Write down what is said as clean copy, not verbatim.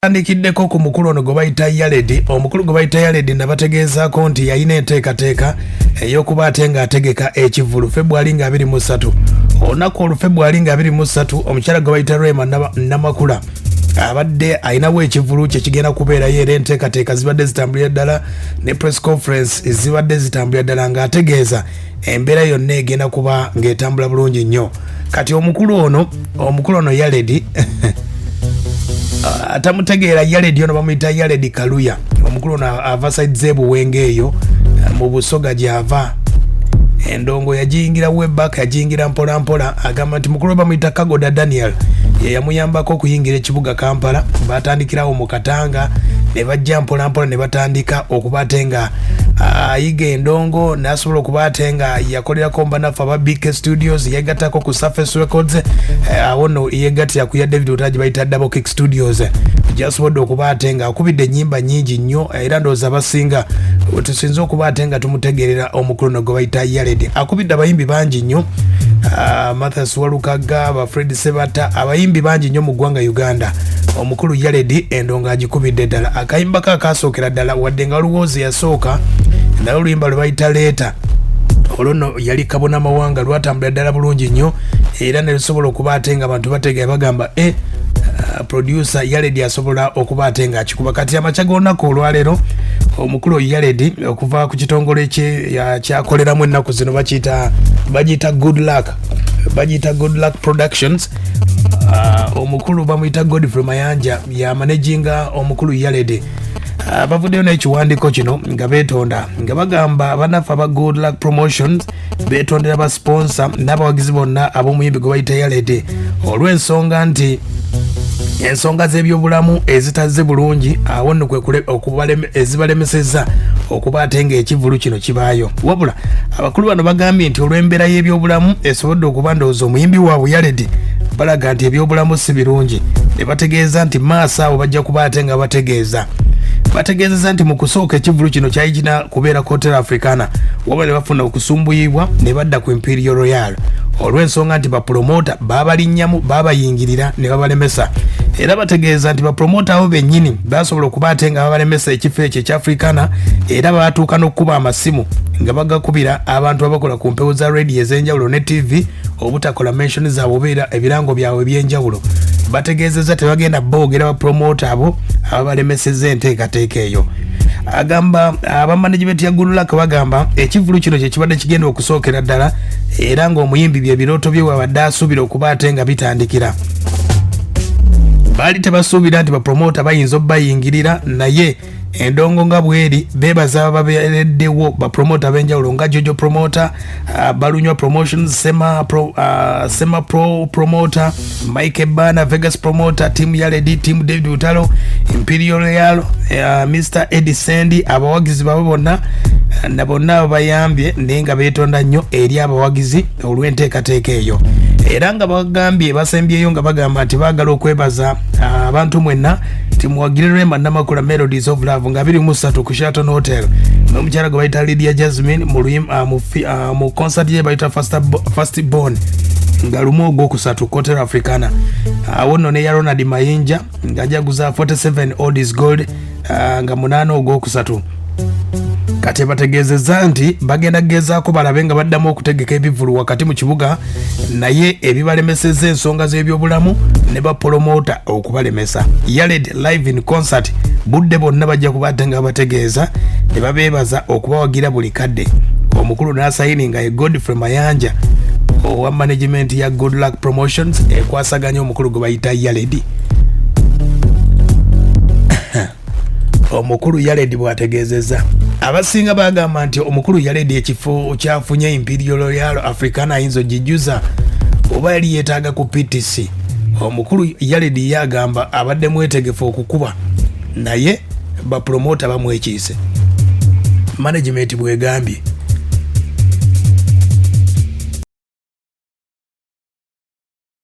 Tandikiddeko ku mukulu ono gwe bayita Yaledi. Omukulu gwe bayita Yaledi nabategeezaako nti yalina enteekateeka ey'okuba ate ng'ategeka ekivvulu Febwali nga 23. Olunaku olwo Febwali nga 23, omukyala gwe bayita Rema Namakula abadde alinawo ekivvulu kye kigenda kubeerayo, era enteekateeka zibadde zitambulira ddala ne press conference zibadde zitambulira ddala ng'ategeeza embeera yonna egenda kuba ng'etambula bulungi nnyo. Kati omukulu ono Yaledi atamutegeera, Yaledi ono bamuyita Yaledi Kaluya. Omukulu ono ava side z'ebuwenga eyo mu Busoga gyava. Endongo yagiyingira webak, yagiyingira mpola mpola. Agamba nti mukulu we bamuyita Kagoda Daniel, ye yamuyambako okuyingira ekibuga Kampala. Batandikirawo mu Katanga ne bajja mpola mpola ne batandika okuba ate nga ayiga endongo, nasobola okuba ate nga yakolerako mbanaffe aba BK Studios, yegattako ku Surface Records. Awo nno yegattira ku ya David Lutalo bayita Double Kick Studios, gyasobodde okuba ate nga akubidde ennyimba nyingi nnyo. Era ndowooza abasinga tusinze okuba ate nga tumutegeerera omukulu no gwe bayita Yaledi. Akubidde abayimbi bangi nnyo, Mathias Walukaga, ba Fred Sebata, abayimbi bangi nnyo mu ggwanga Uganda. Omukulu Yaledi endongo agikubidde ddala. Akayimba ke akasookera ddala, wadde nga waliwo yasooka naye, oluyimba lwe bayita Leeta, olwo nno yali kabona mawanga, lwatambula ddala bulungi nnyo era ne lusobola okuba ate nga abantu bategeera, bagamba e producer Yaledi asobola okuba ate nga akikuba. Kati amakya g'olunaku olwaleero, omukulu Yaledi okuva ku kitongole kye kyakoleramu ennaku zino bakiyita, bagiyita Good Luck, bagiyita Good Luck Productions. Omukulu bamuyita Godfrey Mayanja, yamanaginga omukulu Yaledi. Bavuddeyo n'ekiwandiiko kino nga beetonda, nga bagamba bannaffe aba Good Luck Promotions beetondera ba sponsor n'abawagizi bonna ab'omuyimbi gwe bayita Yaledi olw'ensonga nti ensonga z'ebyobulamu ezitazze bulungi, awo nno kwe ezibalemesezza okuba ate ng'ekivvulu kino kibaayo. Wabula abakulu bano bagambye nti olw'embeera y'ebyobulamu esobodde okuba ndowooza omuyimbi waabwe Yaledi, balaga nti ebyobulamu si birungi, ne bategeeza nti maaso awo bajja kuba ate nga bategeeza. Bategeezeza nti mu kusooka ekivvulu kino kyali kina kubeera ku Hotel Africana, wabula ne bafuna okusumbuyibwa ne badda ku Imperial Royal olw'ensonga nti bapulomota baabalinnyamu, baabayingirira ne babalemesa. Era bategeeza nti bapulomota abo bennyini basobola okuba ate nga babalemesa ekifo ekyo ekya Africana, era baatuuka n'okukuba amasimu nga bagakubira abantu abakola ku mpewo za radio ez'enjawulo ne TV obutakola mention zaabwe obeera ebirango byabwe ebyenjawulo. Bategeezezza tebagenda boogera bapromota abo ababalemesezza enteekateeka eyo. Agamba aba management ya Good Luck bagamba ekivvulu kino kyekibadde kigenda okusookera ddala, era ng'omuyimbi bye birooto bye wabadde asuubira okuba ate nga bitandikira. Baali tebasuubira nti bapromota bayinza obbayingirira, naye endongo nga bweri beebaza babeereddewo bapromota ab'enjawulo nga Jojo Promoter, Balunywa Promotions, Sema Pro Promoter, Mike Bana, Vegas Promoter, Team Yaledi, Team David Lutalo, Imperial Royal, Mr Eddie Sendi, abawagizi baabwe bonna na bonna ababayambye, naye nga beetonda nnyo eri abawagizi olw'enteekateeka eyo. Era nga bagambye, basembyeyo nga bagamba nti baagala okwebaza abantu mwenna timuwagire Rema Namakula Melodies of Love nga 23 ku Sheraton Hotel n'omukyala gwe bayita Lydia Jasmine mu concert ye bayita First Born nga 1 ogwokusatu Hotel Africana. Awo nno ne ya Ronald Mayinja ng'ajaguza 47 Old is Gold nga 8 ogwokusatu. Kati bategeezezza nti bagenda kugezaako balabe nga baddamu okutegeka ebivvulu wakati mu kibuga, naye ebibalemesezza ensonga z'ebyobulamu ne bapolomota okubalemesa. Yaled live in concert budde bonna bajja kuba ate nga bategeeza ne babeebaza okubawagira buli kadde. Omukulu n'asayini nga ye Godfrey Mayanja owa management ya Good Luck Promotions ekwasaganya omukulu gwe bayita Yaledi. Omukulu Yaledi bw'ategeezezza, abasinga bagamba nti omukulu Yaledi ekifo kyafunye Imperial Royal Africana ayinza ogijjuza oba yali yeetaaga ku PTC. Omukulu Yaledi ye agamba abadde mwetegefu okukuba, naye bapromota bamwekiise, management bwegambye.